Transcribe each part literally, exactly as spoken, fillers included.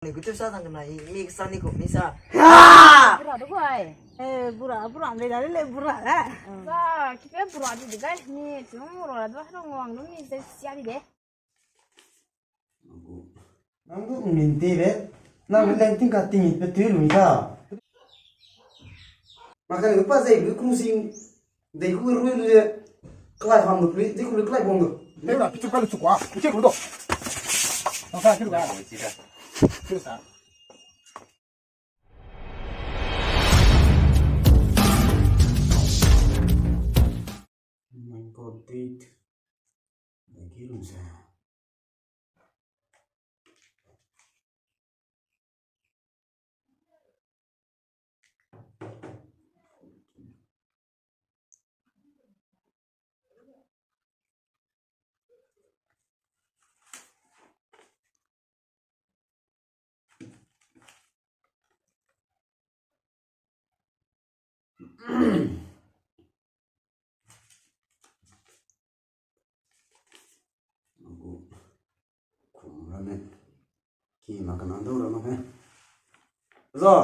Ni ku tu sa sang na i, mi sa ni ku mi sa. Ah! Bura du gai. Eh, bura, bura, le da le bura le. Ba, ki pe bura di de gai, ni chung ro la du ha ngwang du mi se sia di de. Nang du min te be. Nang le ting ka ting pe tu lu ta. Maka ni pa zai bu kung sing. Dei ku rui lu ye. Kelai ham du pui, dei ku lu kelai bong du. Dei ra, pichu ka lu chu kwa. Pichu ku do. Nang sa chu ga. Pichu sa. Oh my God, dude. Dei ki lu sa. Kum ramme. Ki ma kana dau ramme he. Za.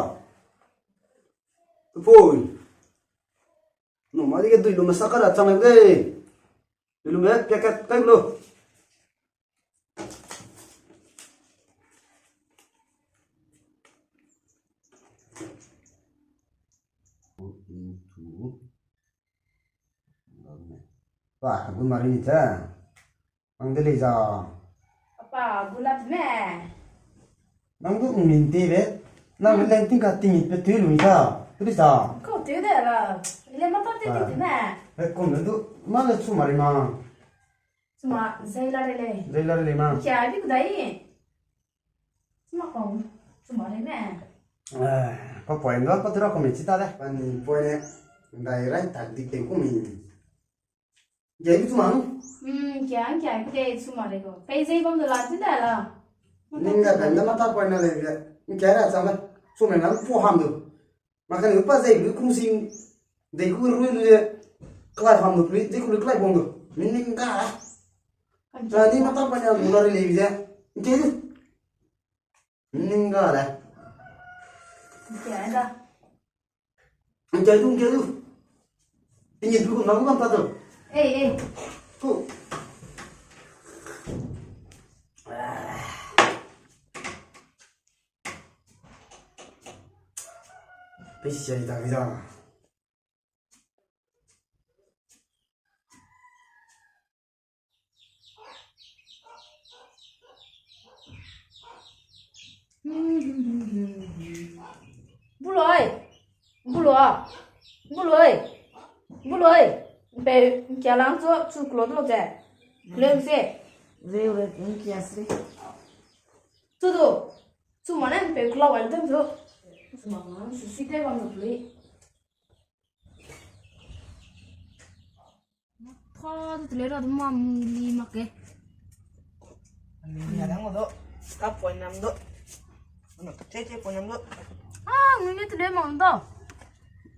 Tupoi. No ma di ke dui lu me sakara chang le de. Dui lu me packet kai lu. Into. Pa, good morning, cha. Ang de lei za. Apa, gulap me. Nang du min te be. Nang le ting ka ting pe tu lu ta. Tu sa. Ko tu de la. Le ma ta te te ne. E ko du ma le chu mari ma. Chuma, zai la re lei. Zai la re lei ma. Kia bi ku dai. Chuma kau, chuma re me. Eh, pa point ga, pa tura comment chi ta de. Pan point ne, dai rai tak dik teng ku mi. Kia bi chuma. Hmm, kia, kia bi de chuma re ko. Pei zai bam de la, chi da la. Ning ga ben da ma ta point na le bia. Kia ra chang le. Chuma na pu ham du. Maka ni pa zai bu kung sing, dei ku rui lu ye, kelai ham du pui, dei ku lu kelai bong du. Min ning ga. Cha ni ma ta pa nya lu la re lei ze. Nke du. Min ning ga le. Nke da. Nke du, nke du. Ini du na lu ta du. Ei, ei. Ku. Pei sia i ta bi da. Buloi. Buloi. Buloi. Buloi. Pe, kia lang chu, chu klo lo ze. Leng se. Zeu le, kia se. Chu du. Chu ma ne pe klo wan tem chu. Chu ma ma, chu si te bam no pli. Pha, tu tele ra du ma mui li mak ke. Mui li a dang do. Ka point nam do. Ano, che che point nam do. Ah, mui li tele ma do.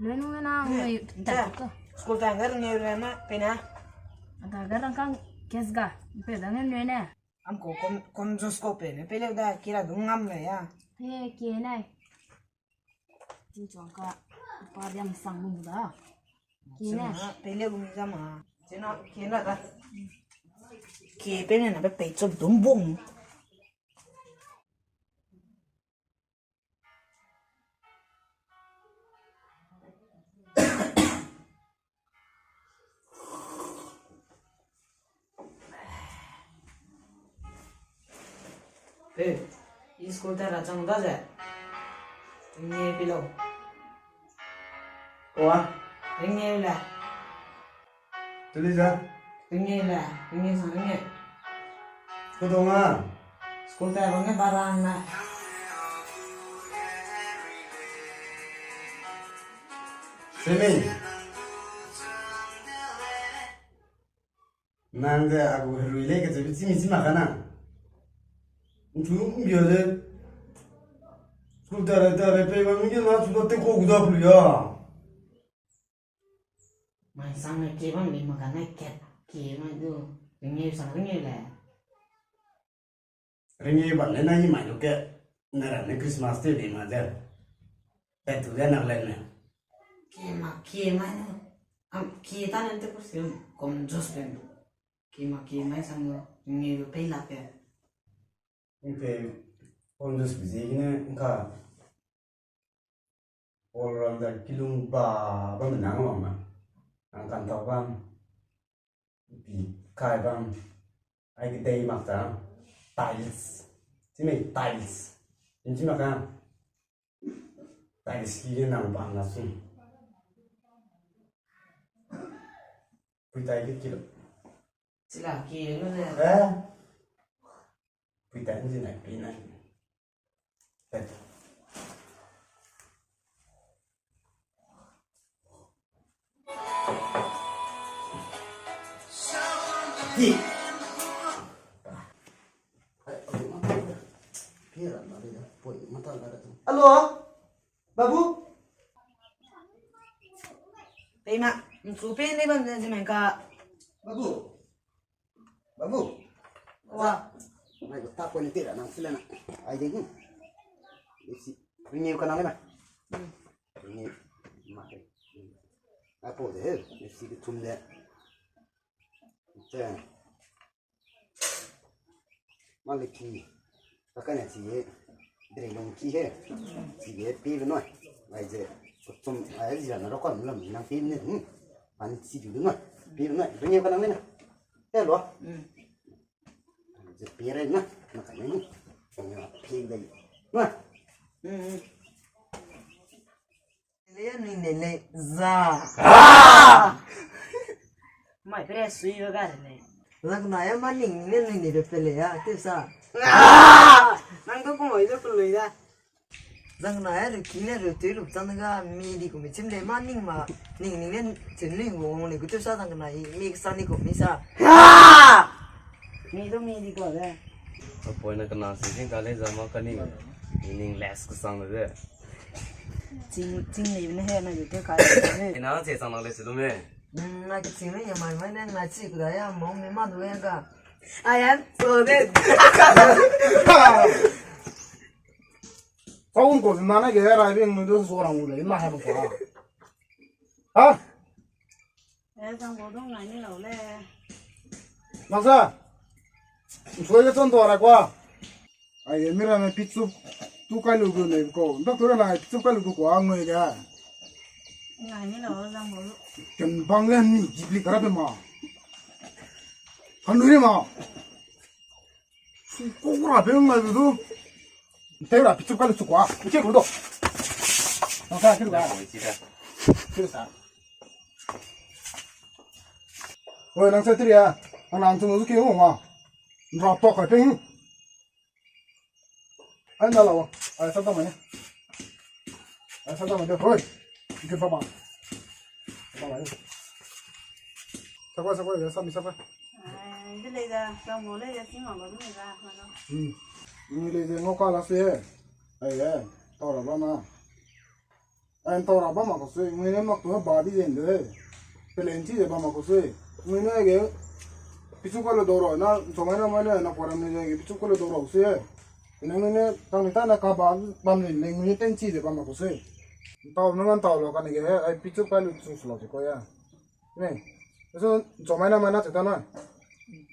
Le nu na, mui ta. School ta ngar ne re ma, pe na. Ada gar rang kang kes ga, pe da ne ne. Am ko kom, kom jos ko pe ne, pe le da kira du ngam le ya. He, ke nai. Chi chuang ka, pa diam sang mu da. Ki ne. China, pei le gum jam ma. China, ki na da. Ki pe ne na pe pei chop dum bung. Pe, i school ta ra chang da ze. Nge pi lo. Koa? Nge le. Tuli za? Nge le, nge sa nge. Ko dong a? School ta ra nge barang na. Semi. Nang de a gu herui lei kacheu chi mi chi mak ka na. Nchu mbia de. School ta ra ta ra pei ba mi na chu te ko gu da plu ya. Mai sang ne ke bam mi mak ka na kat ke mai du. Ringe sang ringe le. Ringe bam le na i mai lu ke. Nara ne Christmas te di ma ze. Petu ge Nagaland me. Kima, kima ne. Am, ki ta ne te kusi kom Josephine. Kima, kima sang lo. Ngi lo pei lak ke. Npe, Paul Josephine gene nka. All rounder kilung ba, ba menang lo ma. Nang kan tau bam. Pi kai bam. Ai ke dei mak ta. Tiles. Chi mei tiles. Chi mak ka. Tiles ki ge nang bam na sum. Pui tai ke kilo. Chila ki lu ne. Eh? Pui tai ni na pi na. Hello, Babu? Pei ma, nchu pe ne bam ne zimen ka. Babu? Babu. Wa. Mai ko ta ko ni tira nang sila na. Ai de ni. Isi. Ni ka nang na. Hmm. Ni ma ke. Ai po de. Isi ke tum de. Te. Ma le ki. Ka ka ne chi ye. Dre long ki he. Chi ye pi be noi. Ai ze. Tum ai zira na ro ka lam nang pi ne. Hmm. Ani chi du noi. Pi be noi. Ni ka nang na. Te lo. Mm. Ze pie rai na, na ka ni. Ni pie dai. Na. Mm. Le ya ni ne le za. Ah! Mai pere sui ba ga ne. Lang na ya ma ning ne ni ne pe le ya, te sa. Ah! Nang to ko mai to pe le ya. Zang na ya, ru ki ne ru tui lu chang ga mi di ku mi chim le ma ning ma, ning ning ne chim ning wong le ku tu sa zang na i mi sa ni ku mi sa. Ah! Mi do mi di ko de. Apoi na kana si jing ka le za ma ka ning. Ni ning less ka sang de. Ching, ching ni ne he na yu te ka le. Ina che sang na le si do me. Mm, na ki ching ne ya mai mai ne na chi ku da ya mo me ma do ya ga. I am so dead. Kau ko na na ge rai bing nu du so rang u le, na ha ba kwa. Ha? Eh, zang bo dong ngai ni lau le. Na sa. So ye chon do ra kwa. Ai, mi ra na pichu tu kai lu gu le ko. Doctor na pichu kai lu gu kwa ngoi ga. Ngai ni lau zang bo. Ken bang le ni jibli kara be ma. Kan lu ni ma. Ko ra pe ngai du. Te ra pichu kai lu chu kwa. Che ko do. Na sa ki lu ga. Ki lu sa. Oi, nang sa tri a. Nang nang chu ki ho ma. Ra to kai pe. Ai, na lau. Ai, sa ta mai. Ai, sa ta mai de. Hoi. Ke sa ba. Sa ba. Sa ba, sa ba, sa mi sa ba. Ai, de le da, sa mo le da, si ma ba mi da, ma lo. Hmm. Ni le de ngo ka la se. Ai, ai. Tau ra ba na. Ai, ntau ra ba ma ko sui, ngui ne mak tu ba di den de. Pelen chi de ba ma ko sui. Ngui ne ge, pichu kai lu do ro, na, nchomai na mai ne, na kuaram ne ge, pichu kai lu do ro sui. Kene ngui ne, tang ni ta na ka ba, bam ne, ne ngui ne ten chi de ba ma ko sui. Ntau ne ntau lo ka ne ge, ai, pichu kai lu chu su lo de ko ya. Ne, so, nchomai na mai na che ta na.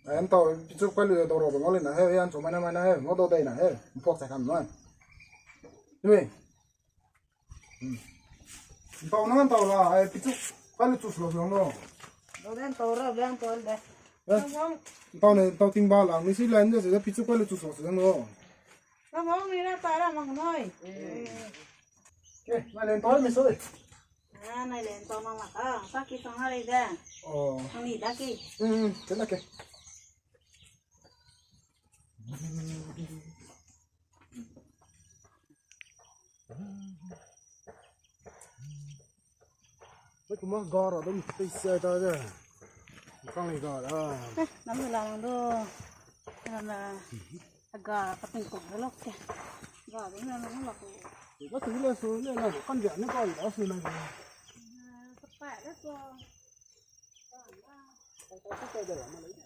Ai, ntau, pichu kai lu do ro, ngau le na he, ya, nchomai na mai na he, ngau do dai na he, mpok cha kam na. Ne, Hmm. Ntau na ntau la, ai, pichu kai lu chu su lo zang lo. Lo den tau ra, den tau de. Eh? Ntau ne, ntau ting ba lang, ni si len de, se pichu kai lu chu su lo zang lo. Ka bang ni ra ta ra mang noi. Ke, na len tau mi sui. Ah, na len tau mang la. Ah, sa ki sang ha re de. Oh. Ang ni da ki. Hmm, hmm, ke na ke. Wei, kuma gara dum pei sia ta de. Kang le gara. Eh, nam la lang do. Nam la. Ga ka ping kong lo ke. Ga de na na la ko. Ba tu le su le na kan ja ne ka la su na. Ka pa le ko. Ka pa le ko.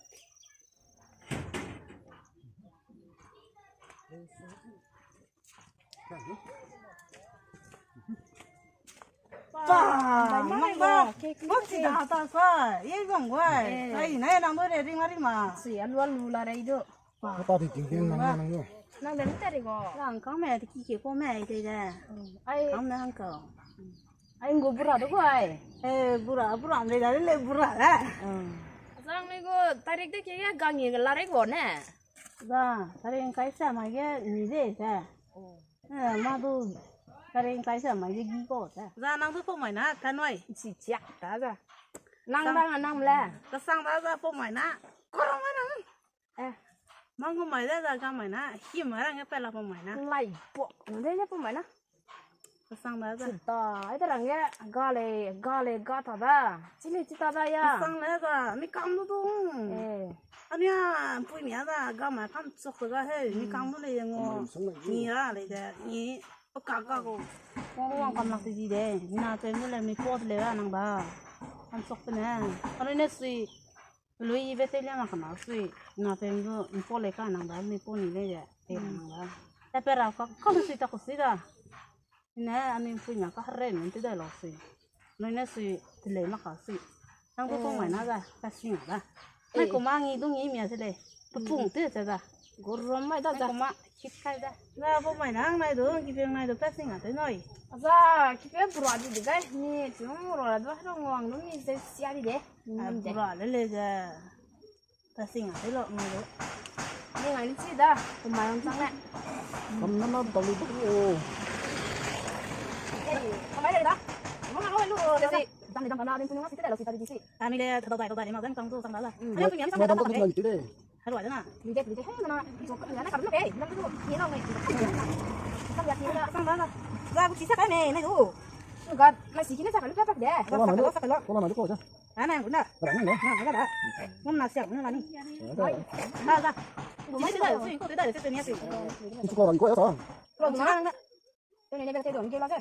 Pa, nang ba, mak si da ta sa, ye zong guai. Eh. Ai, nai nang du re ring a ring ma. Si, alu alu la rei du. Pa. Pa di ting ting nang nang du. Nang le ta re go. Nang kang me, ti ki ke ko me, te de. Mm. Ai. Kang me hang kau. Ai, ngu bura du guai. Eh, bura, bura, me da le bura le. Mm. Zang me go, tarik de ke ga ngi la rei go ne. Za, tarik kai sa ma ge ni de se. Oh. Eh, ma du, tarik kai sa ma ge gi ko se. Za, nang du pau mai na, ta noi. Chi chia, ta za. Nang da nang le. Ka sang da za pau mai na. Koro ma nang. Eh. Mang ko mai da za ga mai na. Hi ma rang ge pe la pau mai na. Lai po. Nde ne pau mai na. Ka sang da za. Chi ta, ai da rang ge, ga le, ga le, ga ta da. Chi le chi ta da ya. Ka sang le za, mi kam du du. Eh. Ania, pui mi a da, ga mai kam chok ga he, mi kam du le ye ngo. Ni ra le de, ni. Paka ka ko. Wang kam lak ti di de. Mina pe mu le mi pot le ra nang ba. Kam sok pe ne. Alo ne sui. Lui ibe te le ma kana sui. Na pe mu mi pot le ka nang ba, mi pot ni le de. Te nang ba. Ta pe ra ka, ka sui ta ko sui da. Ne ani pui na ka hare nun ti da lo sui. Noi ne sui, ti le ma ka sui. Nang du pau mai na da, ka sui na da. Nai ko ma ngi du ngi mi a se le. Pe pung te se da. Gorom mai da da. Nai ko ma, hit kai da. Na pau mai na, nai du, ki peng nai du, ka sui na te noi. Aza, ki peng bura di de gai. Ni, ti mo bura du, ha ngwang du ni se sia di de. Ah, bura le le ze. Ka sing a te lo, ngai lo. Ni ngai ni chi da, kumai ong chang le. Kam na na tau lu tu o. Ei, kumai le da. Mo na lo lu. Kasi. Dam ni dam kana, din tu ni ngai si te lo si ta di si. Ami le thadau dai, thadau dai, ma zang chang tu chang da la. Ani tu ni ami chang da la. Hello, ada na. Ni de, ni de, hey, na na. Ni so ka na ka lu ke. Dam tu. Ni lo ngai. Chang ya ti da. Chang da la. Za ku chi sa ka me, nai du. Ga, na si ki na sa ka lu ka de. Sa ka lo, sa ka lo. Ko na na ko sa. Ana, guna. Rang ne? Na, na, na. Ngom na siak, na, na ni. Na, na. Ni si da, si, ko da, si, ni si. Ni ko rang ko ya sa. Lo, na, na. Ni ne, ni ne, ni ne, ni ne.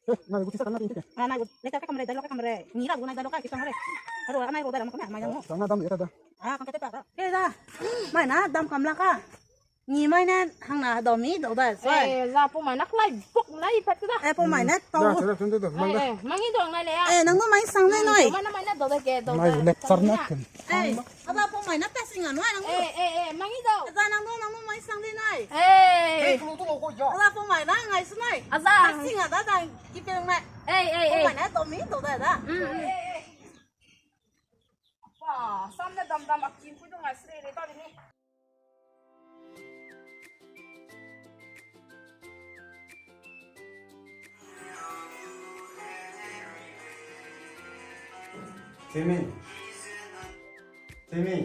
Eh, na, ni ko si sa na, ni ne. Na, na, ni ka kamre, da lo ka kamre. Ni ra, guna da lo ka, ki kamre. Aro, ana, ro da, ma, ma, ma, ya, no. Sa na dam ya da. Ah, kan ka te pa. Ke da. Mai na, dam kam la ka. Ni mai ne hang na dau mi dau da, sai. Eh, za pau mai na klai bok lai pat da. Eh, pau mai ne tau. Da, da, da, da, da, mang da. Eh, eh, mangi dau ngai le ya. Eh, nang du mai sang le noi. Mana mai na dau da ke, dau da. Mai le char na ken. Eh, aba pau mai na ta sing a noi nang du. Eh, eh, eh, mangi dau. Za nang du, nang du mai sang le noi. Eh. Eh, tu lo, tu lo ko ya. Aba pau mai na ngai su noi. Aza. Ta sing a da da ki pe mai. Eh, eh, eh. Pau mai na dau mi dau da da. Mm, mm. Pa, sam ne dam dam a kim pui du ngai sre le ta de ni. Simi. Simi.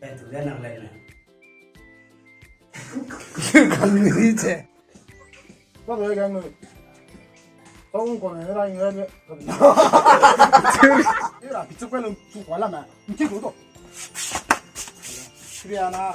Bai tu le nang lai na. Kan ni che. Ba bai kan ni. Tau ko ne ra ni. Ira pichu ko lu chu ko la ma. Nti ko to. Kriana.